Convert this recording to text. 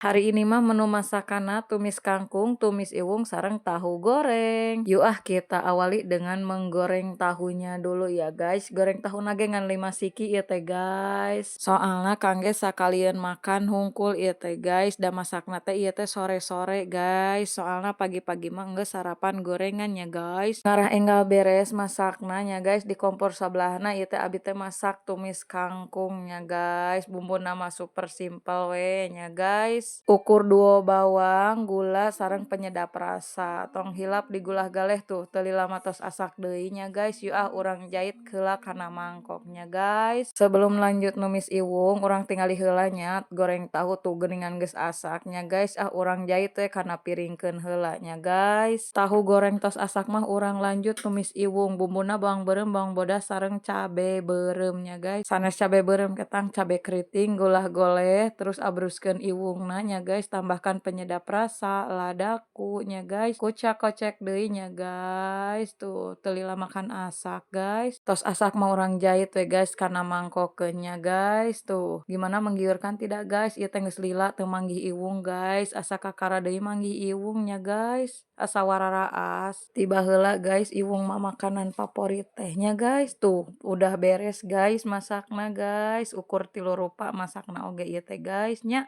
Hari ini mah menu masakanna tumis kangkung, tumis iwung, sareng tahu goreng. Yuk ah, kita awali dengan menggoreng tahunya dulu ya, guys. Goreng tahuna ge ngan 5 siki ieu teh, guys. Soalna kangge sakalian makan hungkul ieu teh, guys. Da masakna teh ieu teh sore-sore, guys. Soalna pagi-pagi mah enggeus sarapan gorengan nya, guys. Ngarah enggal beres masakna nya, guys, di kompor sabelahna ieu teh abi teh masak tumis kangkung nya, guys. Bumbuna mah super simple we nya, guys. Ukur 2 bawang, gula, sareng penyedap rasa. Tong hilap digulah galeh tuh, teu lila mah tos asak deui nya, guys. Yuk ah, urang jait heula kana mangkok nya, guys. Sebelum lanjut numis iwung, urang tingali heula nya goreng tahu tuh geuningan geus asak nya, guys. Ah, urang jait we kana piringkeun heula nya, guys. Tahu goreng tos asak mah urang lanjut numis iwung. Bumbuna bawang beureum, bawang bodas, sareng cabe beureum nya, guys. Sanes cabe beureum ketang cabe keriting, gulah goleh, terus abruskeun iwungna nya, guys. Tambahkan penyedap rasa, ladaku nya, guys. Kucak kocek deui nya, guys. Tuh, teu lila makan asak, guys. Tos asak mah urang jait we, guys, kana mangkokeun nya, guys. Tuh, gimana, menggiurkan tidak, guys? Ieu teh geus lila teu manggih iwung, guys. Asa kakara deui manggih iwung nya, guys. Asa wararaas. Tiba heula, guys, iwung mah makanan favorit teh nya, guys. Tuh, udah beres, guys, masakna, guys. Ukur 3 rupa masakna oge ieu teh, guys, nya.